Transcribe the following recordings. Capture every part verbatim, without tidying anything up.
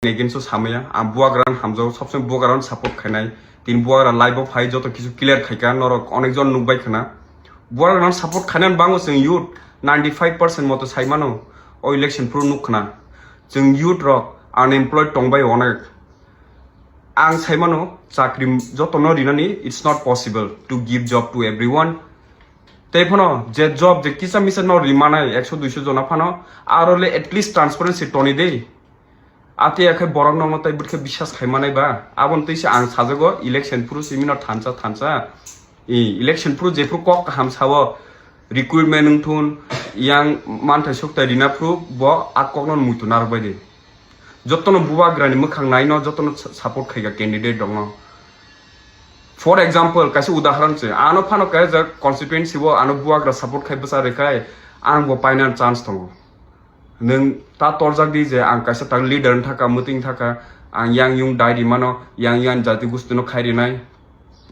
against o samaya. Ang buagrano hamjao, sobsomoi buagrano support khainai. Tini buagra live o phai joto kisu clear khaika, norok onekjon nukbai khna. Buagrano support khainani bango chwng youth ninety five percent moto saimano, o election phuru nuk khna. Chwng youth rok unemployed tongbai onek. Ang saimano chakri jotono rinani, it's not possible to give job to everyone. Tei phano je job je kisa misa no rimanai ekso duiso jona phano, aro le at least transparency toni de. Ati akhai borok nokno tai bwrkhe biswas khai manai ba? Aboni twi se ang sajago election phuru simi no thansa thansa. I election phuru jephuru kok kaham sao, recruitment wng thun, yang manthai sukthai rina phuru bo a kokno muitu narwk bai di. Jotono bubagrani mwkhang naino, jotono sa-, support khaika candidate rokno. For example, kaisa udaharon se, ano phano kaisa constituency o ano bubagra support khai bwsa rwkhai, ang bo painani chance tongo. Nwng ta torjak di je ang kaisa tak leader wng thaka, mwtwi wng thaka, ang yang yung dai rimano, yang yang jati gusti no khai rinai.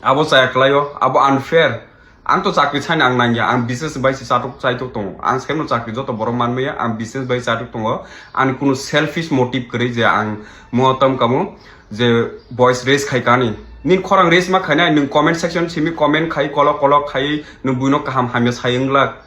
Abo chaya kwlaio, abo unfair. Ang to chakri saino ang nangya, ang business bai se chatok chaitok tongo. Ang seno chakri joto borok manmaya, ang business bai chatok tongo. Ani kunu selfish motive kwrwi je ang mo tam kamo je voice raise khai kani. Nini khorang raise ma khainai, nwng comment section simi comment khai kolok kolok khai nwng buino kaham hamya sai wng glak.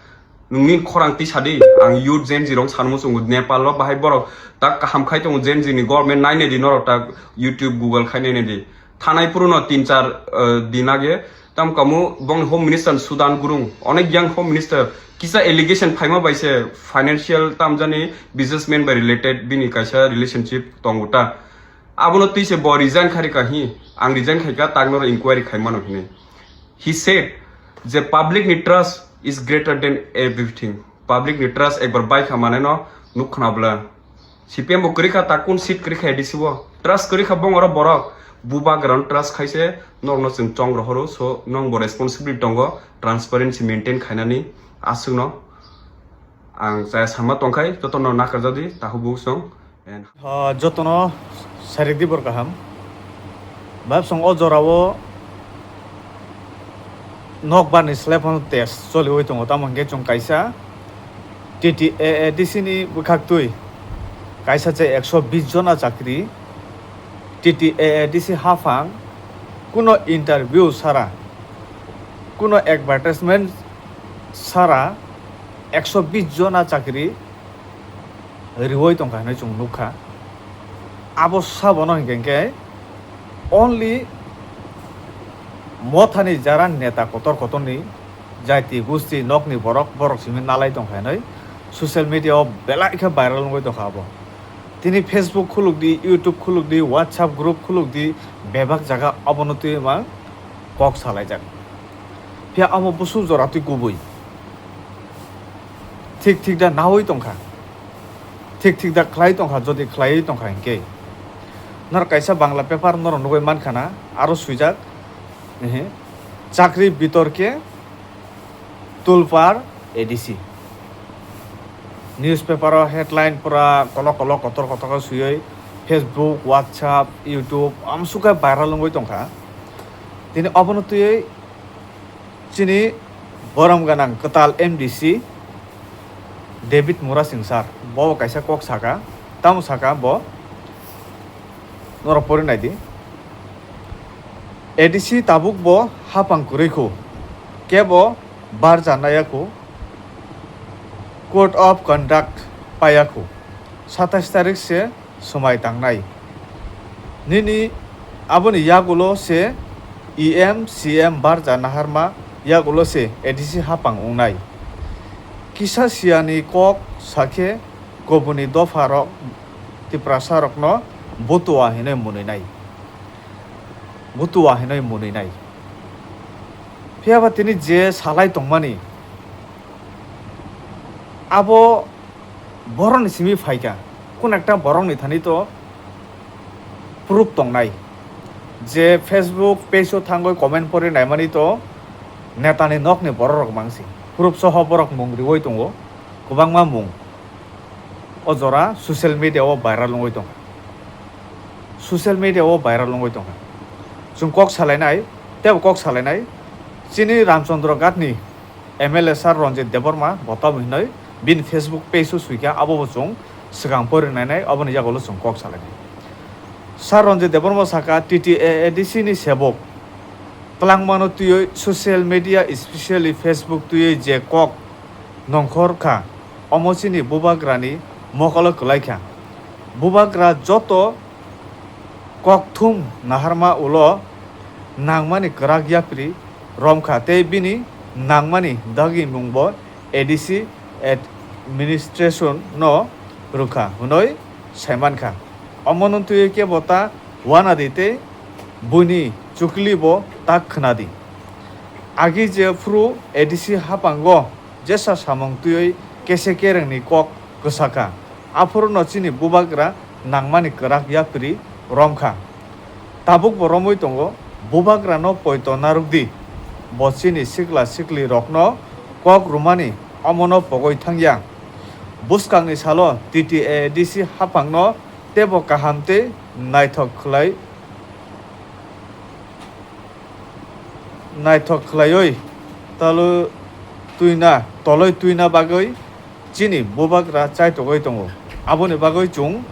Nwng nini khorang twi sadi, ang youth Gen Z rok sanmo chungo Nepal o bahai borok tak kaham khai tongo, Gen Z ni government nainai di norok tak YouTube, Google khai nainai di. Thanai puruno tin char, eh, din age, tam kamu bongni Home Minister Sudan Gurung, onek yang Home Minister, kisa allegation phaima bai se financial tamjani businessman bai related bini kaisa relationship tongo ta. Abono twi se bo resign khari ka hi, ang resign khai ka tak noro inquiry khai mano hinwi. He said je public ni trust is greater than everything. Public ni trust ekbar bai kha mane no nuk khna bwla. C P M bo kwrwi kha, ta kun seat kwrwi kha A D C o. Trust kwrwi kha bongoro borok. Bubagrano trust khaise norokno chwng chong rohoro. So, nong bo responsibility tongo transparency maintain khainani aswkno. Ang chaya sama tongkhai, jotono nakarjadi, tahu buk song. And ha, jotono sarik di bor kaham. Bab song o jorao nokbar ni slap on test choliwi tongo, tamo hwnkhe chwng kaisa T T A A D C ni bwkhak twi kaisa je ekso bis jona chakri T T A A D C haphang kuno interview sara, kuno advertisement sara ekso bis jona chakri riwi tongkha hinwi chwng nukha. Abo sabono hinkhe hinkhe only mothani jara neta kotor kotorni jaiti gusti nokni borok, borok simi nalai tongkha hinwi social media o belai khe viral wngwi tongkha abo. Tini Facebook khuluk di, YouTube khuluk di, WhatsApp group khuluk di, bebak jaga obono twi mang kok salaijak. Phiya omo busuk jora twi kubui. Thik thik da nawi tongkha. Thik thik da khlai tongkha, jodi khlaiwi tongkha hinkhe. Nor kaisa Bangla paper noro nugui mankha na, aro swijak, ehe, chakri bitorke tulpar A D C. Newspaper o headline pura kolok kolok kotor kotor khe swiwi Facebook, WhatsApp, YouTube amsukhe viral wngwi tongkha. Tini obono twiwi chini borom gwnang kwtal M D C David Murasing sir, bo kaisa kok saka, tamo saka bo, norok pori nai di. A D C tabuk bo hapang kwrwi khu, kebo barja naya khu, code of conduct paya khu, satais tarik se swmai tangnai. Nini aboni yagulo se E M, C M barja naharma yagulo se A D C hapang wngnai. Kisa siyani kok sakhe koboni dopharok Tiprasarokno butua hinwi mwnwi nai. Butua hinwi mwnwi nai. Phiya ba tini je salai tongmani, abo borokni simi phaikha. Kun ekta borokni thani to proof tongnai. Je Facebook page o thangwi comment pori naimani to netani nokni borok rok mangsi. Proof soho borok mung riwi tongo. Kwbangma mung o jora social media o viral wngwi tongkha. Social media o viral wngwi tongkha. Chwng kok salainai, tebo kok salainai. Chini Ramchandra Ghat ni M L A sir Ranjit Debbarma bo tamo hinwi bini Facebook page o swikha, abo bo chwng swkang pori nainai, aboni yagulo chwng kok salainai. Sir Ranjit Debbarma saka, T T A A D C ni sebok twlangmano twiwi social media, especially Facebook twiwi je kok nongkhor kha, omo chini bubagrani mokolo kwlai kha. Bubagra joto kokthum naharma ulo nangmani kwrak yapri romkha tei bini nangmani dagimungbo A D C administration no rwkha hwnwi saimankha. Omono twiwi kebo ta wanadi tei buini chuklibo ta khwnadi. Agi je phuru A D C haphango jesa samung twiwi kese kerengni kok kwsakha, aphuruno chini bubagra nangmani kwrak yapri romkha. Tabukbo romwi tongo, bubagrano poito narwkdi. Bo chini sikla siklirokno kok rwmani omono pogwi thangya. Bwskangni salo T T A A D C haphangno teibo kaham tei naithok khlai naithok khlaiwi tolo twina, toloi twina bagwi chini bubagra chaitogwi tongo. Aboni bagwi chwng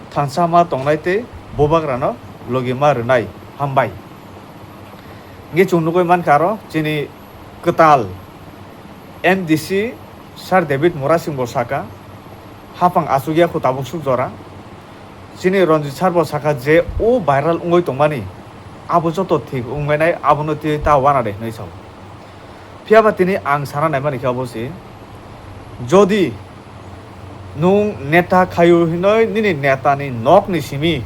thansa ma tongnai tei bubagrano logi ma rwnai. Hambai. Hwnkhe chwng nugwi mankha aro chini kwtal M D C Sir David Murasing bo saka, haphang achukya kho tabuk suk jora. Chini Ranjit sir bo saka je o viral wngwi tongmani, abo joto thik wngmani, abono twi ta wana de hwnwi sao. Phiya ba tini ang sana naimani khe obo se, jodi nwng neta khaio hinoi nini netani nokni simi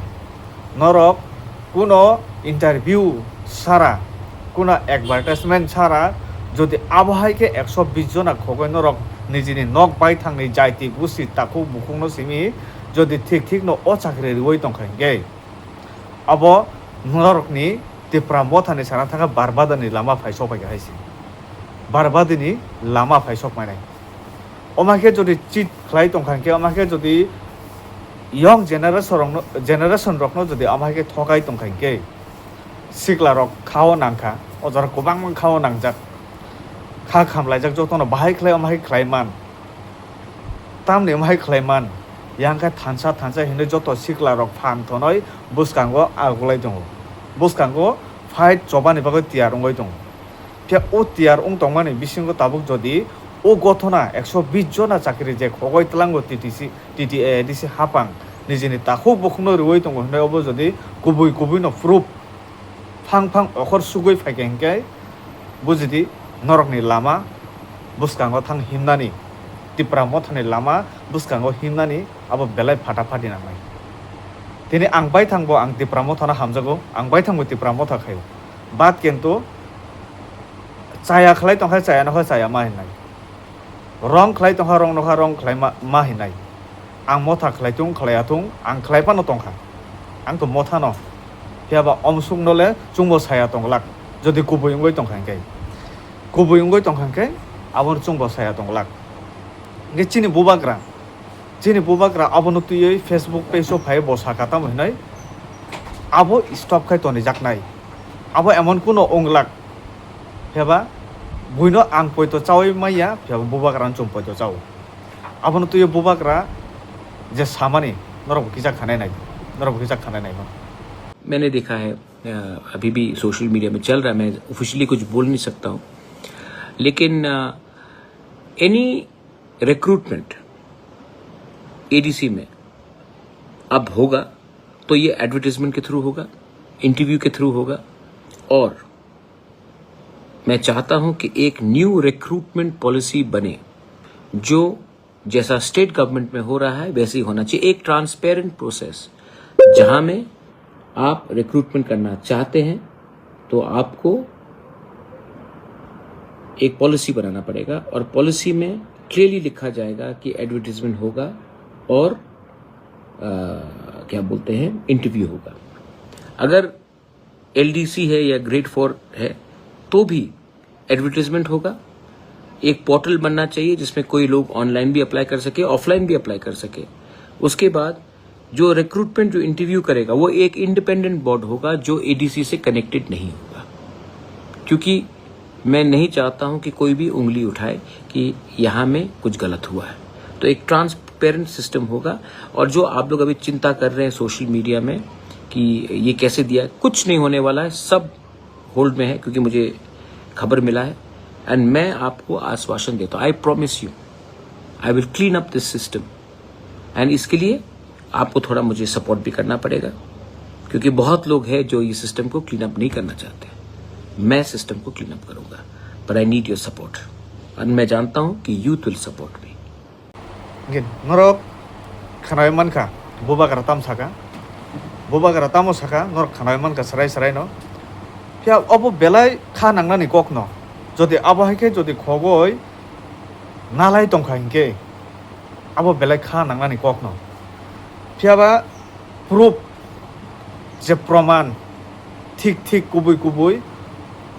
norok kuno interview sara, kuno advertisement sara, jodi abo hai khe ekso bis jona khogoi norok nijini nok bai thangni jaiti gusi takhuk bukhukno simi jodi thik thikno o chakri riwi tongkha hinkhe, abo norokni Tipra Mothani sana thangkha Barbadani lama phai sok phaikha hai se. Barbadini lama phai sok mainai. Omo khe jodi cheat khlai tongkha hinkhe, omo khe jodi young generation rokno, generation rokno jodi omo khe thokai tongkha hinkhe, sikla rok khao nangkha, o jora kwbangma khao nangjak. Kha khamlaijak jotono bahai khlai omo khe khlai man. Tamni omo hai khlai man, yang khe thansa thansa hinwi joto sikla rok phan thonoi bwskango agulai tongo. Bwskango fight chobani bagwi tiyar wngwi tongo. Phiya o tiyar wng tongmani bisingo tabuk jodi o gothona ekso bis jona chakri je khogoi twlango T T C, T T A A D C haphang nijini takhuk bukhukno rwui tongo hinwi obo jodi kubui kubui no proof phang phang okhor sugui phaikha hinkhe, bujidi norokni lama bwskango thang himnani, Tipra Mothani lama bwskango himnani abo belai phata phati nangnai. Tini ang baithangbo ang Tipra Mothano hamjago, ang baithangbo Tipra Motha khaio. Bat kintu chaya khlai tongkha, chaya nokha chaya ma hinai. Wrong khlai tongkha, wrong nokha, wrong khlai ma, ma hinai. Ang motha khlai tung, khlai ya tung, ang khlai phano tongkha. Ang to motha no. Phiya ba omsuk no le chwngbo saya tong glak. Jodi kubui wngwi tongkha hinkhe. Kubui wngwi tongkha hinkhe, abo no chwngbo saya tong glak. Hinkhe chini bubagra. Chini bubagra abono twiwi Facebook page o phai bo saka tamo hinai. Abo stop khai tonijaknai. Abo emon kuno wng glak. Phiya ba buino ang poito chaui maya, phiya ba bubagrano chwng poito chao. Abono twiwi bubagra je samani, norok bo kisa khanai nai, norok bo kisa khanai nai mano. मैंने देखा है, अ, अभी भी social media में चल रहा है, मैं ऑफिशियली कुछ बोल नहीं सकता हूँ, लेकिन, अ, एनी रिक्रूटमेंट एडीसी में अब होगा, तो ये एडवर्टाइजमेंट के थ्रू होगा, इंटरव्यू के थ्रू होगा, और मैं चाहता हूं कि एक न्यू रिक्रूटमेंट पॉलिसी बने, जो जैसा स्टेट गवर्नमेंट में हो रहा है, वैसे ही होना चाहिए। एक ट्रांसपेरेंट प्रोसेस, जहां में आप रिक्रूटमेंट करना चाहते हैं, तो आपको एक पॉलिसी बनाना पड़ेगा, और पॉलिसी में क्लियरली लिखा जाएगा कि एडवर्टाइजमेंट होगा और, अ, क्या बोलते हैं, इंटरव्यू होगा। अगर एलडीसी है या ग्रेड फ़ोर है, तो भी एडवर्टाइजमेंट होगा। एक पोर्टल बनना चाहिए, जिसमें कोई लोग ऑनलाइन भी अप्लाई कर सके, ऑफलाइन भी अप्लाई कर सके। उसके बाद जो रिक्रूटमेंट, जो इंटरव्यू करेगा, वो एक इंडिपेंडेंट बॉडी होगा, जो एडीसी से कनेक्टेड नहीं होगा, क्योंकि मैं नहीं चाहता हूं कि कोई भी उंगली उठाए कि यहां में कुछ गलत हुआ है। तो एक ट्रांसपेरेंट सिस्टम होगा। और जो आप लोग अभी चिंता कर रहे हैं सोशल मीडिया में कि ये कैसे दिया है। कुछ नहीं होने वाला है, सब होल्ड में है, क्योंकि मुझे खबर मिला है। एंड मैं आपको आश्वासन देता हूँ, I promise you, I will clean up this system। And इसके लिए आपको थोड़ा मुझे सपोर्ट भी करना पड़ेगा, क्योंकि बहुत लोग हैं जो ये सिस्टम को क्लीन अप नहीं करना चाहते। मैं सिस्टम को क्लीन अप करूंगा, but I need your support। And मैं जानता हूँ कि youth will support me। Norok khwnai mankha, bubagra tam sakha, bubagra tamo sakha, norok khwnai mankha srai srai no. Phiya obo belai kha nangnani kok no, jodi abo hai khe jodi khogoi nalai tongkha hinkhe, abo belai kha nangnani kok no. Phiya ba proof, je proman, thik thik kubui kubui,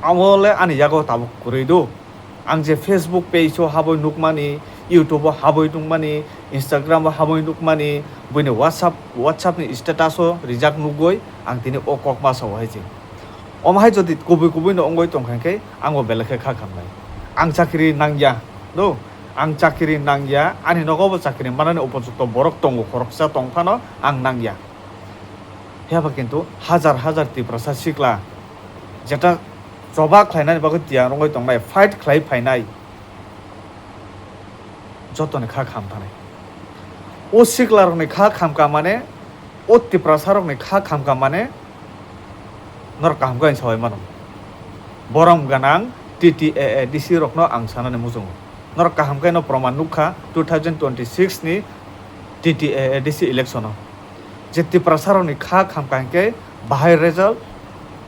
abo le ani yago tabuk kwrwi do. Ang je Facebook page o haboi nukmani, YouTube o haboi nukmani, Instagram o haboi nukmani, buini WhatsApp, WhatsApp ni status o rijak nugoi ang tini o kok masa o hai se. Omo hai jodi kubui kubui no wngoi tongkha khe ang bo belai khe kha khamnai. Ang chakri nangya, do, ang chakri nangya, ani nogo bo chakri manani upojukto borok tongo, khoroksa tong phano ang nangya. Phiya ba kintu hajar hajar Tiprasa sikla jeta choba khlainani bagwi tiyang rwngwi tongnai, fight khlai phainai, jotoni kha kham thanai. O siklarokni kha khamka mane, o Tiprasarokni kha khamka mane, norok kaham khe saui mano. Borom gwnang T T A A D C rokno ang sanani muchungo. Norok kaham khe no proman nukha, two thousand twenty-six ni T T A A D C election o. Je Tiprasarokni kha khamka hinkhe bahai result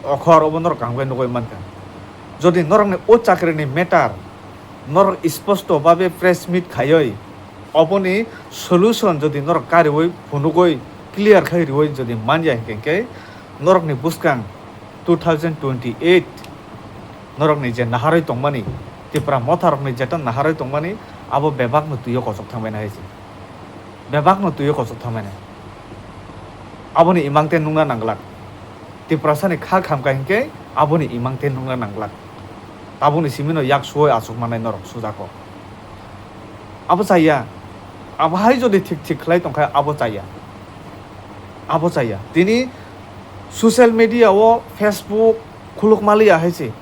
okhor obo norok kaham khe nugui mankha. Jodi norokni o chakrini matter norok sposto babe press meet khaioi, oboni solution jodi norok kariui phunugui clear khai riui jodi manya hinkhe, norokni bwskang two thousand twenty-eight norokni je naharwi tongmani, Tipra motharokni jeta naharwi tongmani, abo bebakno twio kochok thangbaina hai se. Bebakno twio kochok thangmani. Aboni imang te nungna nanglak. Tiprasani kha khamka hinkhe aboni imang te nungna nanglak. Tabukni simino yak suoi achuk manai norok sujako. Abo chaya. Abo hai jodi thik thik khlai tongkha abo chaya. Abo chaya. Tini social media o Facebook khuluk maliya hai se.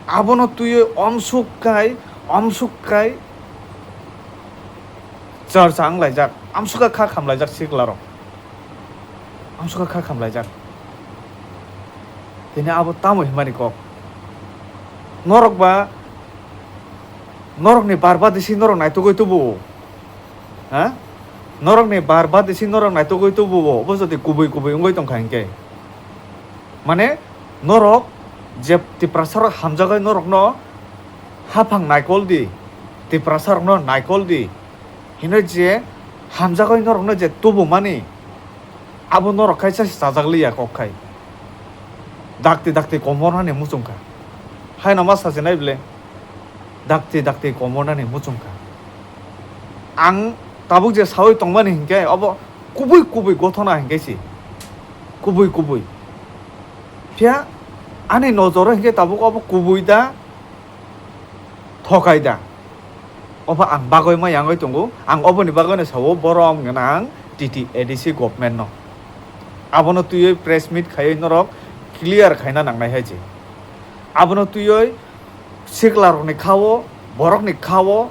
Abono twiwi omsuk kai, omsuk kai church ang laijak. Amsukha kha khamlaijak siklarok. Amsukha kha khamlaijak. Tini abo tamo himani kok. Norok ba, norokni bar badisi norok naitugwi tubuo. Ha? Norokni bar badisi norok naitugwi tubuo. Obo jodi kubui kubui wngwi tongkha hinkhe. Mane, norok je Tiprasarok hamjagwi norokno haphang naikol di, Tiprasarokno naikol di, hinwi je hamjagwi norokno je tubumani, abo norok kaisa se chajak liya kok khai. Dakti dakti komornani muchungkha. Haino ma sachinai bile? Dakti dakti komornani muchungkha. Ang tabuk je saui tongmani hinkhe obo kubui kubui gothona hinkhe si. Kubui kubui. Phiya ani nojoro hinkhe tabuk obo kubui da, thokai da. Obo ang bagwi ma yangwi tongo. Ang oboni bagwino sao borom gwnang T T A D C government no. Abono twiwi press meet khaiwi norok clear khaina nangnai hai se. Abono twiwi siklarokni khao, borokni khao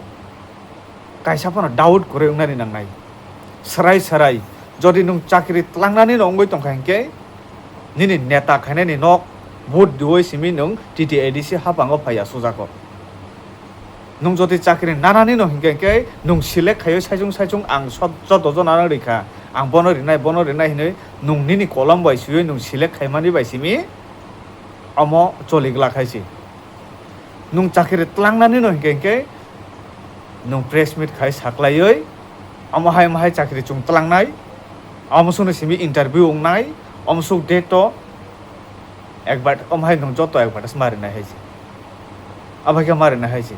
kaisa phano doubt kwrwi wngnani nangnai. Swrai swrai, jodi nwng chakri tlangnani no wngwi tongkha hinkhe, nini neta khainani nok vote diwi simi nwng T T A D C haphango phaiya sujako. Nwng jodi chakri nanani no hinkhe, hinkhe nwng select khaiwi saichung saichung ang sot-, joto jonano rikha, ang bono rinai, bono rinai hinwi nwng nini kolom bai swiwi nwng select khaimani bai simi omo choli glak hai se. Nwng chakri tlangnani no hinkhe, hinkhe nwng press meet khai saklaiwi, omo hai, omo hai chakri chwng tlangnai, omo songni simi interview wngnai, omo song date o advert-, omo hai nwng joto advertise ma rinai hai se. Abo khe ma rinai hai se.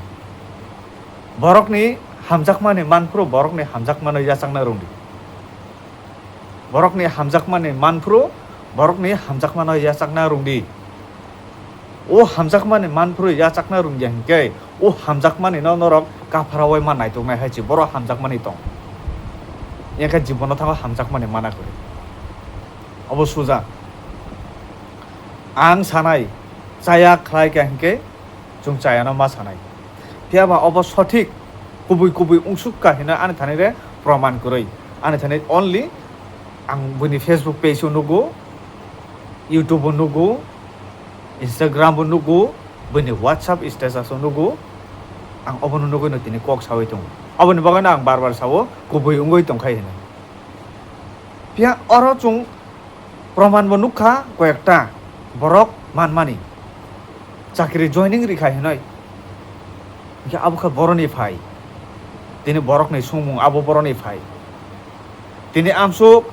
Borokni hamjakmani manphuru borokni hamjakmano yachakna rwngdi. Borokni hamjakmani manphuru borokni hamjakmano yachakna rwngdi. O hamjakmani manphuru yachakna rwngya hinkhe o hamjakmanino norok kapharaui ma naituknai hai se borok hamjakmani tong. Engkhe jibono thango hamjakmani mana kwrwi. Obo suja. Ang sanai, chaya khlai kha hinkhe chwng chayano ma sanai. Phiya ba obo sothik kubui kubui wngsuk kha hino ani thani re proman kwrwi. Ani thani only ang buini Facebook page o nugo, YouTube o nugo, Instagram o nugo, buini WhatsApp status o nugo. Ang obono nugwi no tini kok sawi tongo. Oboni bagwi no ang bar bar sao, kubui wngwi tongkha hino. Phiya oro chwng proman bo nukha koyekta borok manmani. Chakri joining rikha hinoi. Hinkhe abo khe boroni phai. Tini borokni songmung abo boroni phai. Tini amsuk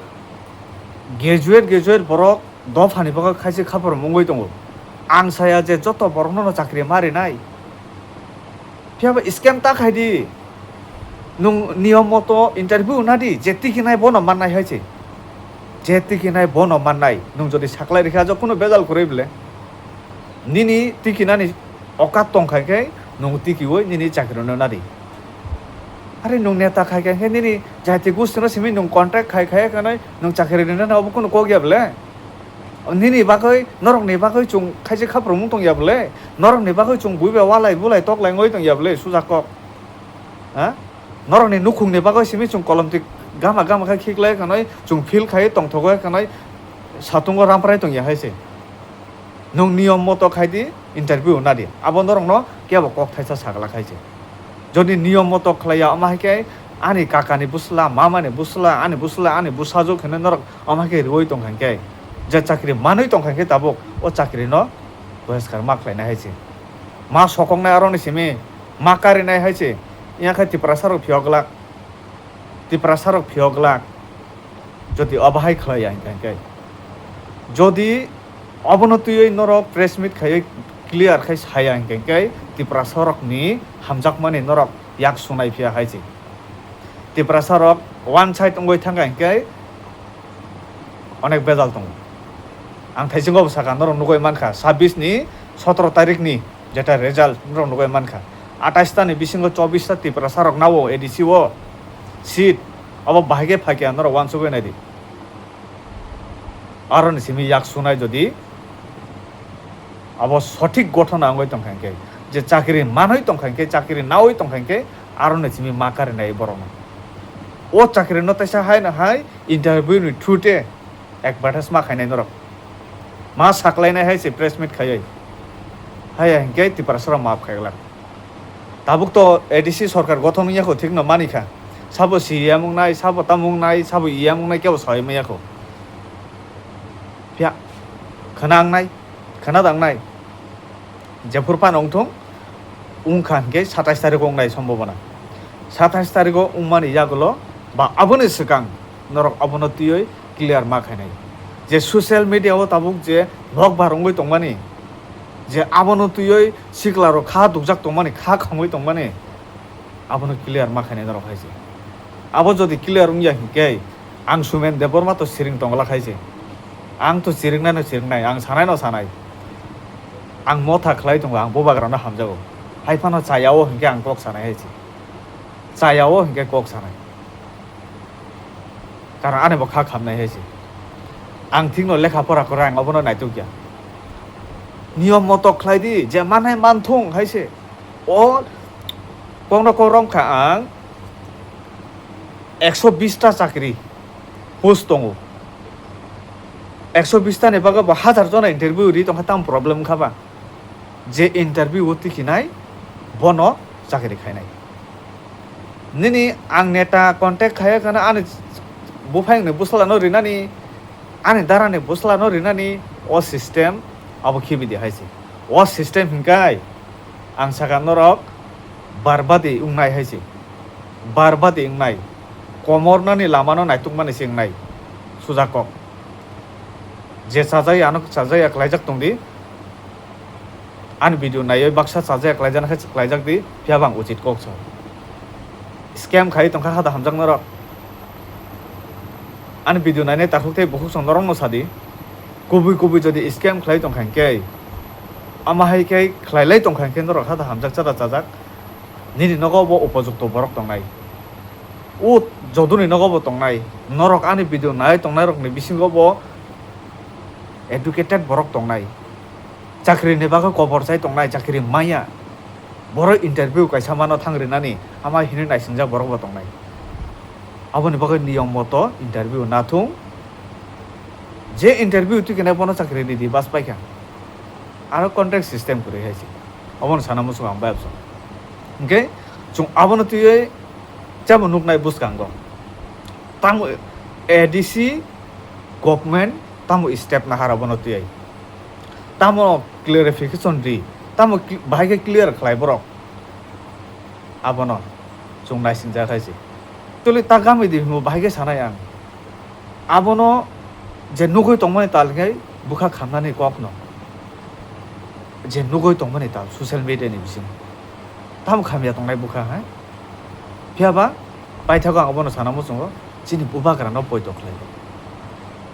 graduate, graduate borok dophani bagwi khaise khapor wngwi tongo. Ang saya je joto borokno no chakri ma rinai. Phiya ba scam ta khai di. Nwng niyom moto interview na di, je tikinai bono mannai hai se. Je tikinai bono mannai. Nwng jodi saklai rikha, jokhon bejal kwrwi bole. Nini tikinani okat tong khai khe, nwng tikiwi nini chakri no na di. Are nwng neta khai khe, nini jati gusti no simi nwng contact khai khai kanai, nwng chakri rinani obo kunu kok ya bole. Nini bagwi, norokni bagwi chwng khaise khaprwmung tong ya bole? Norokni bagwi chwng bui bai walai bulai toklai wngwi tong ya bole, suja kok? Ha? Norokni nukhungni bagwi simi chwng kolomtwi gama gama khe khiklai kanai, chwng feel khai tongthogo kanai, satungo ramprai tong ya hai se. Nwng niyom moto khai di, interview na di. Abo norokno kebo kok thaisa sagla khai se. Jodi niyom moto khlai ya, omo hai khe ani kakani bwsla, mamani bwsla, ani bwsla, ani bwsajwk hinwi norok omo hai khe rwui tong kha hinkhe, je chakri manwi tong kha hinkhe tabuk o chakri no boyeskar ma khlainai hai se. Ma sokoknai aroni simi, ma karinai hai se. Iya khe Tiprasa rok phiyok glak. Tiprasa rok phiyok glak. Jodi obo hai khlai ya hinkha hinkhe, jodi obono twiwi norok press meet khaiwi clear khai saya hinkha hinkhe, Tiprasa rokni hamjakmani norok yak sunai phiya hai se. Tiprasa rok one side wngwi thangkha hinkhe onek bejal tongo. Ang thaisingo bo sakha, norok nugwi mankha, sabbish ni sotoro tarikh ni jeta result norok nugwi mankha. Atais ta ni bisingo chobbish ta Tiprasa rok nao A D C o seat, obo bahai khe phaikha norok uansugwi naidi. Aroni simi yak sunai jodi abo sothik gothona wngwi tongkha hinkhe, je chakri manwi tongkha hinkhe, chakri nawi tongkha hinkhe, aroni simi ma karinai borokno. O chakri no teisa hai no hai interview ni through te advertise ma khainai norok. Ma saklainai hai se press meet khaiwi. Haiya hinkhe Tiprasa rok maaf khaiglak. Tabuk to A D C sorkar gothon wngya kho, thik no mani kha. Sabo C E M wngnai, sabo tamo wngnai, sabo E M wngnai, kebo sawi maya kho. Phiya khna wngnai, khna dangnai. Jephuru phano wngthung, wngkha hinkhe satais tarikh o wngnai sombobona. Satais tarikh o wngmani yagulo ba aboni swkang norok abono twiwi clear ma khainai. Je social media o tabuk je nokbar wngwi tongmani, je abono twiwi sikla rok kha dukjak tongmani, kha khongwi tongmani, abono clear ma khainai norok hai se. Abo jodi clear wngya hinkhe, ang Sumen Debbarma to siring tongla khai se. Ang to siringnai no siringnai, ang sanai no sanai. Ang motha khlai tongo, ang bubagra no hamjago. Hai phano chaya o hinkhe ang kok sanai hai se. Chaya o hinkhe kok sanai. Karon ani bo kha khamnai hai se. Ang thik no lekha pora kwrwi, ang obono naituk ya. Niyom moto khlai di, je manai manthung hai se. O kokno kok romkha ang ekso bish ta chakri post tongo. Ekso bish ta ni bagwi bo hajar jona interview ri tongkha, tamo problem wngkha ba? Je interview o tikinai bono chakri khainai. Nini ang neta contact khaiya khana ani buphayungni bwsla no rinani, ani dara ni bwsla no rinani, o system abo khibi di hai se. O system hinkai ang saka norok barbadi wngnai hai se. Barbadi wngnai. Komornani lama no naituk mani se wngnai. Suja kok. Je chajai ano chajai ya klaijak tong di. Ani video naiwi baksa chajak khlaijak khe khlaijak di, phiya bang uchit kok sa. Scam khai tongkha hada hamjak norok. Ani video nainai takhuk tei bukhuk song norok no sadi. Kubui kubui jodi scam khlai tongkha hinkhe, ama hai khe khlai lai tongkha hinkhe norok hada hamjak chada chajak. Nini nogo bo upojukto borok tongnai. O joduni nogo bo tongnai. Norok ani video nai tongnai rokni bisingo bo educated borok tongnai, chakri ni bagwi kobor chai tongnai, chakri manya, borok interview kaisa mano thang rinani, ama hinwi naisingjak borok bo tongnai. Aboni bagwi niyom moto interview nathung, je interview twi kene bono chakri ridi bas paikha, aro contract system kwrwi hai se, obono sana muchung ang bayapsong. Hwnkhe chwng abono twiwi chamo nuknai bwskango, tamo A D C government tamo step nahar abono twiwi, tamo clarification ri, tamo cl-, bahai khe clear khlai borok, abono chwng naisingjak hai se. Tuli ta gami di hwnwi bahai khe sanai ang. Abono je nugwi tongmani tal khe bwkha khamnani kokno. Je nugwi tongmani tal social media ni bisingo. Tamo khamya tongnai bwkha hai. Phiya ba paithago ang abono sana muchungo chini bubagra no poito khlai.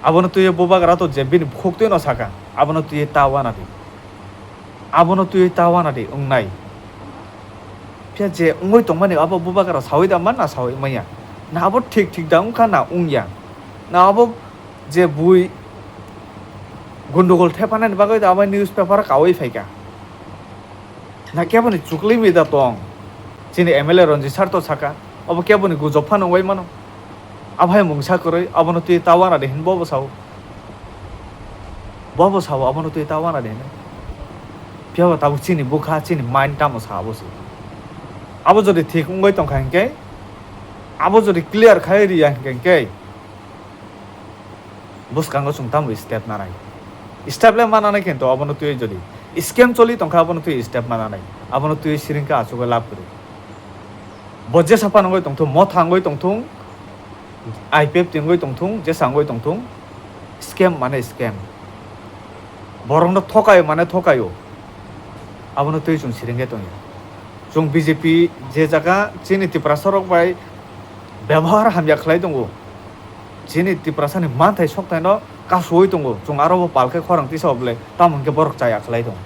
Abono twiwi bubagra to je bini bukhuk twi no saka. Abono twiwi ta wana di. Abono twiwi ta wana di wngnai. Phiya je wngwi tongmani abo bubagra sawi da man na sawi manya. Na abo thik thik da wngkha na wngya. Na abo je bui gundugol thepanani bagwi da abo newspaper kawi phaikha. Na keboni chukli mi da tong. Chini M L A Ranjit sir to saka. Abo keboni gujok phano wngwi mano. Abo hai mungsa kwrwi, abono twi ta wana de hin bobo sao. Bobo sao, abono twi ta wana de hin. Phiya ba tabuk chini bwkha, chini mind tamo sa abo se. Abo jodi thik wngwi tongkha hinkhe, abo jodi clear khai riya hinkhe, hinkhe bwskango chwng tamo step nanai. Step le mananai khe to abono twi jodi scam choli tongkha abono twi step mananai. Abono twi siringkhe achugwi lab kwrwi. Bo jesa phano wngwi tongthung, motha wngwi tongthung, I P F T wngwi tongthung, jesa wngwi tongthung, scam mane scam. Borokno thokayo mane thokayo. Abono twi chwng siringkhe tongya. Chwng B J P je jaga chini Tiprasa rok bai bebohar hamya khlai tongo. Chini Tiprasani manthai sokthai no kasui tongo. Chwng aro bo pal khe khorang tisa bole tamo hwnkhe borok chaya khlai tongo.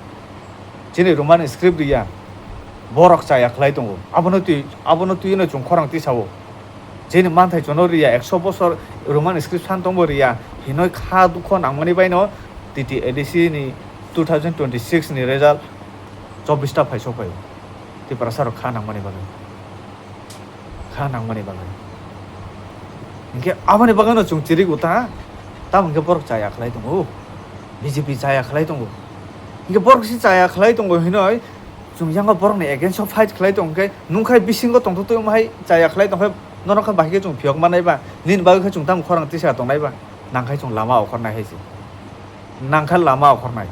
Chini Roman script riya borok chaya khlai tongo. Abono twi, abono twi no chwng khorang tisao. Chini manthai chwngno riya ekso bosor Roman script san tongbo riya hinoi kha dukho nangmani baino T T A D C ni two thousand twenty-six ni result chobbish ta phaisok phaio. Tiprasa rok kha nangmani bagwi. Kha nangmani bagwi. Hinkhe aboni bagwino chwng chirik uta, tamo hinkhe borok chaya khlai tongo, B J P chaya khlai tongo. Hinkhe borok se chaya khlai tongo hinoi chwng yango borokni against o fight khlai tong khe, nungkhai bisingo tongthoktwi omo hai chaya khlai tong khe, norok khe bahai khe chwng phiyok mannai ba, nini bagwi khe chwng tamo khorang tisa tongnai ba, nangkhai chwng lama okhornai hai se. Nangkha lama okhornai.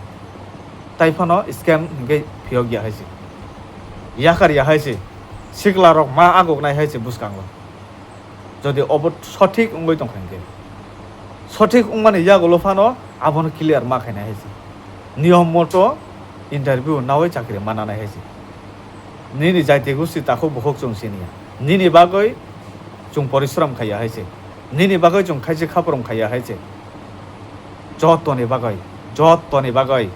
Tai phano scam hinkhe phiyok ya hai se. Yakar ya hai se. Sikla rok ma agok nai hai se bwskango. Jodi obo sothik wngwi tongkha hinkhe. Sothik wngmani yagulo phano abono clear ma khainai hai se. Niyom moto interview nawi chakri mananai hai se. Nini jaiti gusti takhuk bukhuk chwng siniya. Nini bagwi chwng porishram khaiya hai se. Nini bagwi chwng khaisi khaprom khaiya hai se. Jotoni bagwi, jotoni bagwi.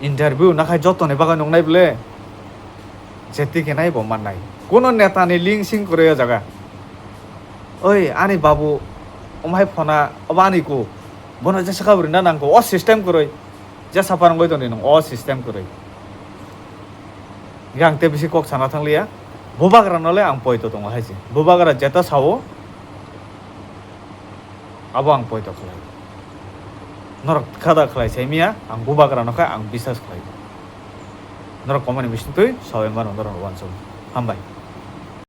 Interview nakhai jotoni bagwi nungnai bole. Jeti khe nai bo mannai. Kuno netani link sing kwrwi o jaga. Oi, ani babu, omhai phona, obo ani ku. Bono jesa kha bwrwi na nangkho. O system kwrwi. Jesa phano wngwi tongdi nwng o system kwrwi. Hinkhe ang tei bisi kok sana thangliya. Bubagra no le ang poito tongo hai se. Bubagra jeta sao, abo ang poito khlai. Norok kha da khlai sai miya, ang bubagra no khe ang bisas khlai. Norok komani bising twi sawi mano norok uansuk. Hambai.